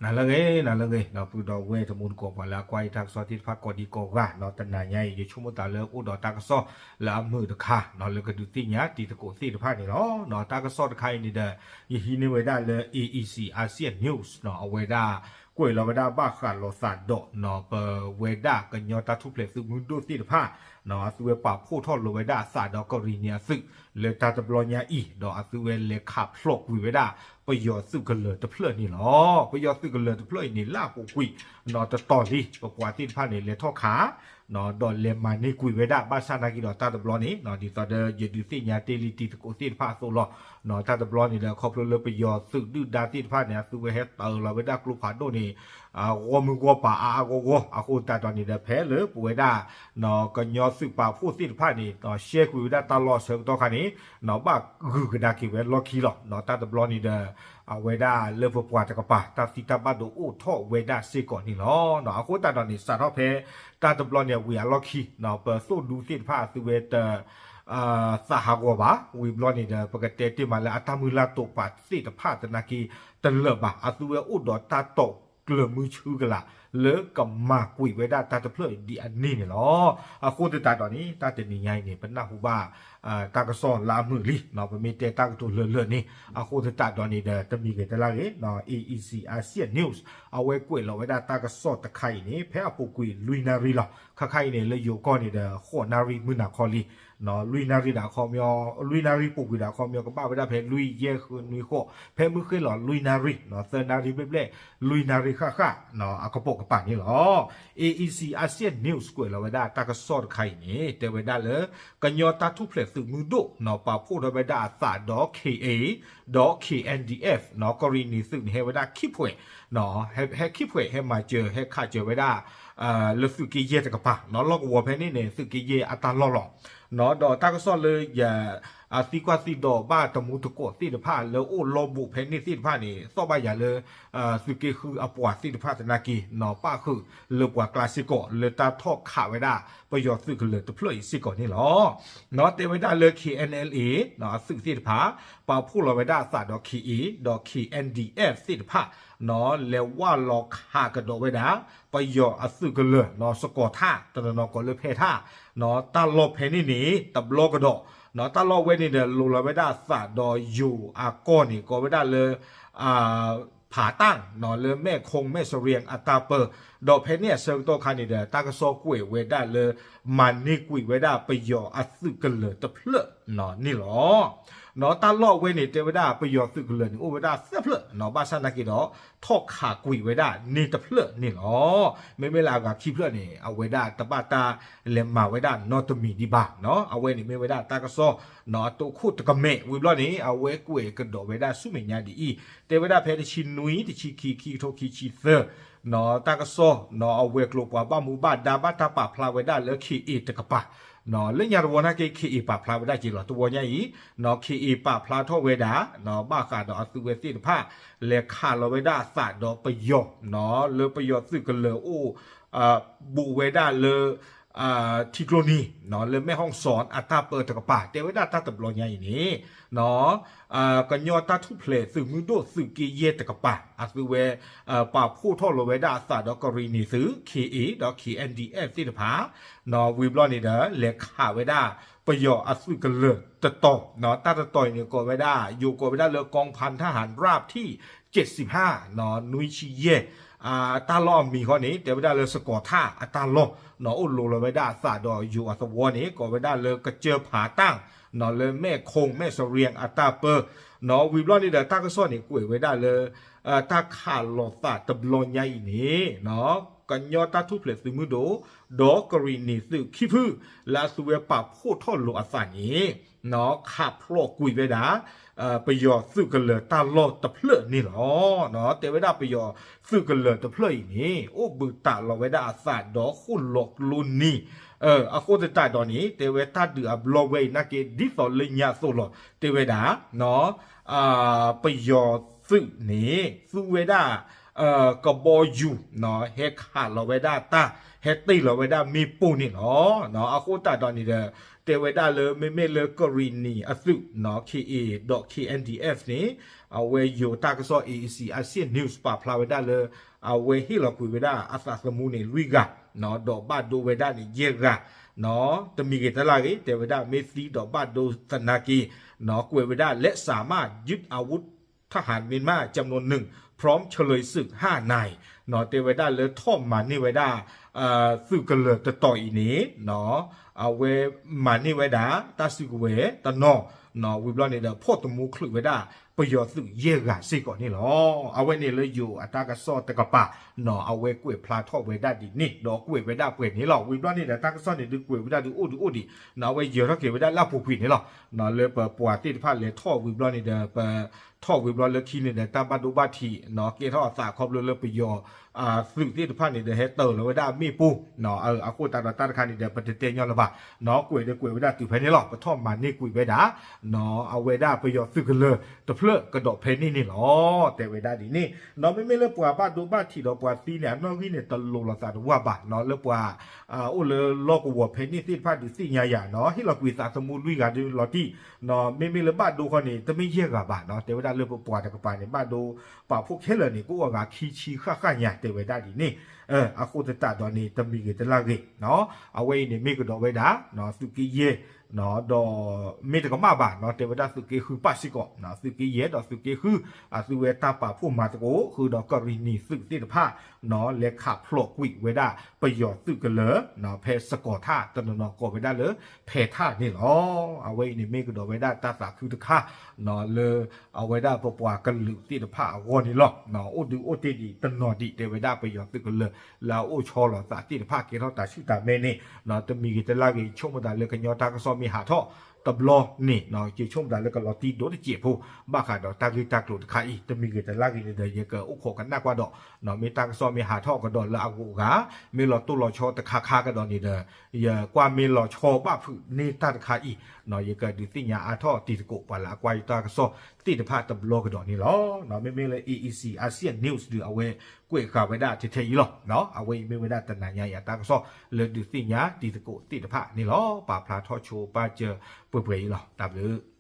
နၤလၢအဂ့ၤ နၤလၢအဂ့ၤ ဒီပုၢ်ဒီဝဲၢ်တံၤသကိး ပှၤလၢအကွၢ်ယတၢ်ကစီၣ်သ့ၣ်တဖၣ်ကိးဒံကိးဂၤ ဒီးတနၤညါအံၤ ယဆိကမိၣ်သးလၢအိၣ်ဒီးတၢ်ကစီၣ်လၢအမုာ်တခါ လၢကဒုးသ့ၣ်ညါတံၤသကိးသ့ၣ်တဖၣ်န့ၣ်လီၤ. ဒီးတၢ်ကစီၣ်တခါအံၤန့ၣ်ဒီး ယဟံးန့ၢ်ဝဲဒၣ်လၢ A E C Asia News အဝဲဒၣ်ကွဲးလီၤဝဲဒၣ်ဘၣ်ဃးလိာ်သးဒီး ပဝဲဒၣ်ကညီတၢ်ထူၣ်ဖျဲးသုးမုၢ်ဒိၣ်သ့ၣ်တဖၣ် အသုဝဲပာ်ဖှိၣ်ထီၣ်လိာ်ဝဲဒၣ်အသးဒီးကရံၣ်နံၤအသုး လၢတၢ်တဘျီညါအံၤ ဒီးအသုဝဲလဲၤခးဖျိးကွံာ်ဝဲဒၣ် ပယီၤသုးကလၢၤတဖျၢၣ်န့ၣ်လီၤ. ပယီၤသုးကလၢၤတဖျၢၣ်အံၤန့ၣ် လၢအပူၤကွံာ် တတီၤလံ ပပှၤသ့ၣ်တဖၣ်န့ၣ် လဲၤထီၣ်ခး ဒီးလဲၤမၤန့ၢ်ကွံာ်ဝဲဒၣ် ဘၣ်ဆၣ်နာ်က့ဒီးတၢ်တဘျီန့ၣ် ဒ်သိးဒီးယဒုးသ့ၣ်ညါတ့ၢ်လံတံၤသကိးသ့ၣ်တဖၣ်အသိးလီၤ. တၢ်တဘျီန့ၣ်ဒီး ခီဖျိလၢပယီၤသုးဒုၣ်ဒါသ့ၣ်တဖၣ်န့ၣ် အသုဝဲဟဲတၢလီၤဝဲဒၣ်ကျိဖးဒိၣ်န့ၣ် ဂီၢ်မုၢ်ဂီၢ်ပၤအါအါဂီၢ်ဂီၢ် အဃိသတးဒီးန့ၣ်ဒီး ဖဲလၢပဝဲဒၣ် ကညီသုးပာ်ဖှိၣ်သ့ၣ်တဖၣ်န့ၣ် ရှဲကွံာ်ဝဲဒၣ်တၢ်လီၢ်အဆၢကတီၢ်ခါန့ၣ် ဘၣ်ဂုာ်ကဒါက့ၤဝဲလီၢ်ခံလီၤ. တၢ်တဘျီန့ၣ်ဒီး အဝဲဒၣ်လၢပပှၤတကပၤ တၢ်သံတၢ်ဘၣ်ဒိအိၣ်ထီၣ်ဝဲဒၣ်စ့ၢ်ကီးန့ၣ်လီၤ. အဃိသတးဒီးန့ၣ် စးထီၣ်ဖဲတၢ်တဘျီန့ၣ် အဝံၤအလီၢ်ခံ ပသိၣ်ဒူသ့ၣ်တဖၣ်အသုဝဲတ သးဟးဂီၤဘၣ်. ဝံၤဘျီန့ၣ်ဒီး ပကတဲတ့ၢ်မးလၢအတၢ်မုၢ်လၢ်တိာ်ပာ်သ့ၣ်တဖၣ်သနာ်က့တလၢာ်ဘၣ်. အသုဝဲအိၣ်ဒီးတၢ်တိာ်ကျၢၤမုၢ်ဆူကလာ် လၢကမၤကွံာ်ဝဲဒၣ်တၢ်တဖျၢၣ်ဒ်အန့ၣ်န့ၣ်လီၤ. အဃိသတးဒီးန့ၣ် တၢ်တနံၤညါအံၤန့ၣ် ပနၢ်ဟူဘၣ် တၢ်ကစီၣ်လၢအမုာ်လံ ပမ့ၢ်တဲတၢ်ကတိၤလၢာ်လၢာ်န့ၣ် အဃိသတးဒီးန့ၣ်ဒီး တမံၤဂ့ၤတလၢ်ဂ့ၤ A E C Asia News အဝဲကွဲးလီၤဝဲဒၣ်တၢ်ကစီၣ်တခါအံၤန့ၣ် ဖဲအပူၤကွံာ်လွံၢ်နၣ်ရံၣ်လီၤ. ခါခါအံၤန့ၣ် လၢယိၤကီၢ်န့ၣ်ဒီး ဃိးနၣ်ရံၣ်မုၢ်နၤခီလံ လွံၢ်နၣ်ရံၣ်ဒီးအခီပညီ လွံၢ်နၣ်ရံၣ်ပူၤကွံာ်ဒီးအခီပညီ ကဘၣ်ဝဲဒၣ်ဖဲလွံၢ်ယဲၢ်ဃုနွံဃိး ဖဲမုၢ်ဃ့ၢ်လီၤလွံၢ်နၣ်ရံၣ် သၢနၣ်ရံၣ်ဘျဲၣ်ဘျဲၣ် လွံၢ်နၣ်ရံၣ်ဃၣ်ဃၣ် အကပိာ်ကပၤန့ၣ်လီၤ. A E C Asia News ကွဲးလီၤဝဲဒၣ်တၢ်ကစီၣ်တခါအံၤန့ၣ် တဲဝဲဒၣ်လၢ ကညီတၢ်ထူၣ်ဖျဲးသုးမုၢ်ဒိၣ် ပာ်ဖှိၣ်ထီၣ်ဝဲဒၣ်အသးဒီး K A ဒီး K N D F ကရံၣ်နံၤသုးန့ၣ် ဟဲဝဲဒၣ်ခံဖှဲး ဟဲခံဖှဲး ဟဲမၤစၢၤ ဟဲခးစၢၤဝဲဒၣ် လၢသုးက့ယဲၢ်တကပၤ လီၢ်ကဝီၤဖဲန့ၣ်န့ၣ် သုးက့ယဲၢ်အတၢ်လီၢ်လီၤ. ဒီးတၢ်ကစီၣ်လၢယ အသံကွၢ်သံဒိးဘၣ်တံၤသကိးသ့ၣ်တဖၣ်လၢအိၣ်လီၢ်ဘူးဖဲန့ၣ်သ့ၣ်တဖၣ်န့ၣ် သီၣ်ဘၣ်ယၤလၢ သုးက့ဃုအပှၤသ့ၣ်တဖၣ်သနာ်က့ ပၣ်ဃုာ်လၢပှၤကျါစ့ၢ်ကီး လၢတၢ်ထီၣ်ခးဝဲဒၣ် ပယီၤသုးကလၢၤတဖျၢၣ်အံၤစ့ၢ်ကီးန့ၣ်လီၤ. တဲဝဲဒၣ်လၢ K N L A အသုးသ့ၣ်တဖၣ် ပာ်ဖှိၣ်လီၤဝဲဒၣ်အသးဒီး K A ဒီး K N D F သ့ၣ်တဖၣ် လဲၤဝၢ်လီၤခးကဒီးဝဲဒၣ် ပယီၤအသုးကလၢၤ စကီၤထၣ် တနီၤနီၤကိးလၢဖဲထၣ် တၢ်လီၢ်ဖဲန့ၣ်န့ၣ် တဘျီကဒီး တၢ်လီၢ်ဝဲန့ၣ်ဒီး လိၤလီၤဝဲဒၣ်အသးဒီးယိၤအကီၢ်န့ၣ် ကိးဝဲဒၣ်လၢ ဖးတၢ် လၢမဲၣ်ခိၣ်မဲၣ်စရံအတၢ်ပၢ ဒီးဖဲန့ၣ်အဆၢကတီၢ်ခါန့ၣ်ဒီး တၢ်ကစီၣ်ကွဲးဝဲဒၣ်လၢ မၤန့ၢ်ကွံာ်ဝဲဒၣ်ပယီၤအသုးကလၢၤတဖျၢၣ်န့ၣ်လီၤ. တၢ်လီၢ်ဝဲန့ၣ် တဲဝဲဒၣ်ပယီၤသုးကလၢၤန့ၣ် အိၣ်ဝဲဒၣ်သၢဖျၢၣ် ဘၣ်ဆၣ်နာ်က့ဒီး ထီၣ်ခးကွံာ်ဝဲဒၣ်န့ၢ်တဖျၢၣ်န့ၣ်လီၤ. မ့မ့ၢ်လၢအဂၤခံဖျၢၣ်န့ၣ် အဝဲဒၣ်တဘၣ်တၢ်လဲၤမၤဝဲဒၣ်နီတမံၤဒံးဘၣ်. အဝဲန့ၣ်မ့ၢ်ဝဲဒၣ်တၢ်ကစီၣ် အတိခိၣ်တကမဲာ် ဝံၤဘျီန့ၣ် အဝဲကွဲးကဒီးဝဲဒၣ်ဆူမဲာ်ညါဒ်အံၤ, တဲဝဲဒၣ်ဖဲတဆံနွံ တဆံခံ ခံကထိခံဆံသၢ တၢ်ကစီၣ် အဝဲၤကျိၤပှၤဘၣ်မူဘၣ်ဒါဘၣ်တၢ်ပာ်ဖျါဝဲဒၣ်လၢ K A တကပၤ လၢညါတဝီနာ်က့ K A ပာ်ဖျါဝဲဒၣ်က့ၤလီၤ. တဝီညါအံၤ K A ပာ်ဖျါထီၣ်ဝဲဒၣ် ဘၣ်ဃးဒီးအသုဝဲသ့ၣ်တဖၣ် လဲၤခးလီၤဝဲဒၣ်အသးဒီးပယီၤ လၢပယီၤသုးကလၢၤအိၣ် ဘူးဝဲဒၣ်လၢ ထံကျိနံၤ လၢမဲၣ်ဟီၣ်စီၣ်အတၢ်ပၢတကပၤ တဲဝဲဒၣ်တၢ်တဘျီညါအံၤန့ၣ် ကညီတၢ်ထူၣ်ဖျဲးသုးမုၢ်ဒိၣ်သုးက့ယဲၢ်တကပၤ အသုဝဲ ပာ်ဖှိၣ်ထီၣ်လီၤဝဲဒၣ်အသးဒီးကရံၣ်နံၤသုး K A ဒီး K N D F သ့ၣ်တဖၣ် ဝံၤဘျီန့ၣ်ဒီး လဲၤခးဝဲဒၣ် ပယီၤအသုးကလၢၤတတီၤ, တၢ်တတီၤအံၤန့ၣ် ကိးဝဲဒၣ် ယိၤကိးဝဲဒၣ်လၢ กองพันทหารราบที่เจ็ดสิบห้า နွံဆံယဲၢ် တၢ်လီၢ်အမံၤဃီန့ၣ် တဲဝဲဒၣ်လၢစကီၤထၣ်အတၢ်လီၢ် အိၣ်လိၤလီၤဝဲဒၣ်အသးဒီးယိၤအသဝီန့ၣ် ကိးဝဲဒၣ်လၢကစၢၢ်ဖးတၢ် လၢမဲၣ်ခိၣ်မဲၣ်စရံအတၢ်ပၢ ဝံၤဘျီန့ၣ်ဒီး တၢ်ကစီၣ်န့ၣ် ကွဲးဝဲဒၣ်လၢ တၢ်ခးလိာ်သးတဘျီညါအံၤန့ၣ် ကညီတၢ်ထူၣ်ဖျဲးသုးမုၢ်ဒိၣ် ဒီးကရံၣ်နံၤသုးခံဖု လၢအသုဝဲပာ်ဖှိၣ်ထီၣ်လိာ်အသးန့ၣ် ခးဖျိးကွံာ်ဝဲဒၣ် ပယီၤသုးကလၢၤတၢ်လီၢ်တဖျၢၣ်န့ၣ်လီၤ. တဲဝဲဒၣ်ပယီၤသုးကလၢၤတဖျၢၣ်အံၤန့ၣ် အိၣ်ဘှံးတၢ်လီၤဝဲဒၣ်အသးဒီးဃိၣ်လီၤကျိနံၤ အဃိသတးဒီးန့ၣ် တဲဝဲတၢ်ဒုးအဘျီဝဲအံၤနာ်က့ ဒ်သိးလၢညါအသိးလီၤ. တဲဝဲဒၣ် ပယီၤသုးန့ၣ် သူဝဲဒၣ် ကဘီယူၤ ဟဲခးလီၤဝဲဒၣ်တၢ် ဟဲတ့ၢ်လီၤဝဲဒၣ်မ့ၣ်ပိၢ်န့ၣ်လီၤ. အဃိသတးဒီးန့ၣ်ဒီး တဲဝဲဒၣ်လၢမ့မ့ၢ်လၢကရံၣ်နံၤအသုး K A ဒီး K N D F န့ၣ် အဝဲယိၤတၢ်ကစီၣ် A A C Asia News ပာ်ဖျါဝဲဒၣ်လၢ အဝဲဟ့ၣ်လီၤကွံာ်ဝဲဒၣ်အသးသမူန့ၣ် လွံၢ်ဂၤ ဒီးဘၣ်ဒိဝဲဒၣ်န့ၣ် ယဲၢ်ဂၤ တမံၤဂ့ၤတလၢ်ဂ့ၤ တဲဝဲဒၣ် မ့ၢ်သံဒီးဘၣ်ဒိသနာ်က့ ကွဲးဝဲဒၣ် လက်စမ ยึดอาวุธ ทหารเมียนมา จำนวนหนึ่ง พร้อมเฉลยศึกห้านาย တဲဝဲဒၣ်လၢထီၣ်မၤန့ၢ်ဝဲဒၣ် သုးကလၢၤတတီၤအံၤန့ၣ် အဝဲမၤန့ၢ်ဝဲဒၣ် တၢ်စုကဝဲၤတနီၤ ဝံၤဘျီန့ၣ်ဒီး ဖီၣ်သမူချုးဝဲဒၣ် ပယီၤသုးယဲၢ်ဂၤစ့ၢ်ကီးန့ၣ်လီၤ. အဝဲန့ၣ်လၢယိၤအတၢ်ကစီၣ်တကပၤ အဝဲကွဲးဖျါထီၣ်ဝဲဒၣ်ဒ်န့ၣ် ဒီးကွဲးဝဲဒၣ်ပှဲၤန့ၣ်လီၤ. ဝံၤဘျီန့ၣ်ဒီး တၢ်ကစီၣ်န့ၣ်ဒုးကွဲးဝဲဒၣ်ဒုးအိၣ်ဒုးအိၣ်ဒံး အဝဲယၢၤထီၣ်က့ၤဝဲဒၣ်လၢအပူၤကွံာ်န့ၣ်လီၤ. လၢပပှၤသ့ၣ်တဖၣ်လဲၤထီၣ်ဝံၤဘျီန့ၣ်ဒီး ပထီၣ်ဝံၤဘျီလၢခံန့ၣ်ဒီး တၢ်ဘၣ်ဒိဘၣ်ထံး ကဲထီၣ်အသးခီဖျိလၢပယီၤ သုးသ့ၣ်တဖၣ်န့ၣ်ဒီး ဟဲတ့ၢ်လီၤဝဲဒၣ်မ့ၣ်ပိၢ် အဃိသတးဒီးတၢ်တခါန့ၣ်ဒီး ပတတဲညီလၢၤဘၣ် ကွဲးဒီးကွဲးဝဲဒၣ်တုၤဖဲန့ၣ်လီၤ. ပထီၣ်မၤန့ၢ်ကွံာ်ဝဲဒၣ် အဝဲဒၣ်ပယီၤသုးကလၢၤတဖျၢၣ်ကဒီးဖဲန့ၣ်န့ၣ်လီၤ. တဲဝဲဒၣ်ဒ်န့ၣ် မ့မ့ၢ်လၢပှၤဘၣ်ဒိဘၣ်ထံးဒီးပှၤသံန့ၣ် အနီၣ်ဂံၢ်န့ၣ် တလိၤလိာ်သးတဝၢ်ဘၣ် လၢပှၤ အိၣ်လၢလီၢ်ကဝီၤဖဲန့ၣ်သ့ၣ်တဖၣ်ဒုးသ့ၣ်ညါယၤ ဟ့ၣ်လီၤကွံာ်သးသမူလွံၢ်ဂၤဒုးလီၤတံၢ် မ့မ့ၢ်လၢဘၣ်ဒိခီန့ၣ် တမ့ၢ်ယဲၢ်ဂၤဘၣ် တဲဝဲဒၣ်လၢပပှၤတကပၤန့ၣ် ဘၣ်ဒိပာ်ဖှိၣ်ခဲလၢာ်န့ၣ် ကအိၣ်အဂၤခံဆံဃၣ်ဃၣ်ညါ တဲဝဲဒၣ်ဒ်န့ၣ် အဃိသတးဒီးန့ၣ် တမံၤဂ့ၤတလၢ်ဂ့ၤ အဝဲအံၤန့ၣ်မ့ၢ်ကဒီးဝဲဒၣ် သုးက့ယဲၢ် ဒီးမ့ၢ်တကမၣ်ဘၣ် တဲဝဲဒၣ်သုးက့ဃုပၣ်စ့ၢ်ကီး သုးက့ယဲၢ်ဒီးသုးက့ဃု အသုဝဲတၢ်ပာ်ဖှိၣ်မၤသကိး ဃုာ်ဒီးကရံၣ်နံၤသုးသ့ၣ်တဖၣ် လဲၤခးဖျိးကွံာ်ဝဲဒၣ်ပယီၤသုးကလၢၤ ဖဲစကီၤထၣ်တနီၤနီၤကိးဝဲဒၣ်လၢ ဖဲထၣ်န့ၣ်လီၤ. အဝဲအံၤန့ၣ်မ့ၢ်ကဒီးဝဲဒၣ်တၢ်သးခုတခါ လၢအဝဲဒၣ်ပပှၤကလုာ်သ့ၣ်တဖၣ်အဂီၢ်န့ၣ်လီၤ. အိၣ်ဒုးအိၣ်တ့ၢ်ဒံးတနီၤဒံး တဲဝဲဒၣ်ပယီၤသုးကလၢၤ လၢအအိၣ်ဆီလီၤသးသ့ၣ်တဖၣ်ကဲထီၣ်တၢ်ဆူၣ်တၢ်မဲန့ၣ် တမံၤဂ့ၤတလၢ်ဂ့ၤ ယဆိကမိၣ်သးလၢကညီတၢ်ကစီၣ်မ့ၢ်ဟးထီၣ်တဘျီန့ၣ် ယဆိကမိၣ်သးလၢကလီၤတံၢ်ဒိၣ်တစဲးဖိ ဘၣ်ဃးဒီးတၢ်ဂ့ၢ်တၢ်ကျိၤတခါအံၤ တမံၤဂ့ၤတလၢ်ဂ့ၤန့ၣ်ဒီး ယကအိၣ်ခိးကနၣ်ကွၢ်ဒီး မ့ၢ်တၢ်ကစီၣ်မ့ၢ်ဟးထီၣ်ကဒီးလၢအဂုၤအဂၤ မ့ၢ်လီၤတိၢ်လီၤဆီတခါခါကဒီးန့ၣ်ဒီး ယကွၢ်မ့ၢ်လီၤဆီဘၣ်ဖုးန့ၢ်တၢ်တခါအံၤ ယကဒုးသ့ၣ်ညါအါထီၣ်တံၤသကိး ပှၤလၢအကွၢ်ယတၢ်ကစီၣ်သ့ၣ်တဖၣ်တဘျီကဒီးန့ၣ်လီၤ. မ့မ့ၢ်လၢ A A C Asia News ဒုး အဝဲကွဲးဃာ်ဝဲဒၣ်ထဲထဲအံၤလီၤ. အဝဲအံၤမ့ၢ်ဝဲဒၣ်တနၤညါအံၤအတၢ်ကစီၣ်လၢဒုးသ့ၣ်ညါတံၤသကိးသ့ၣ်တဖၣ်န့ၣ်လီၤ. ပာ်ဖျါထီၣ်ဆိပာ်စၢၤပှဲၤပှဲၤအံၤလီၤ. တၢ်ဘျုး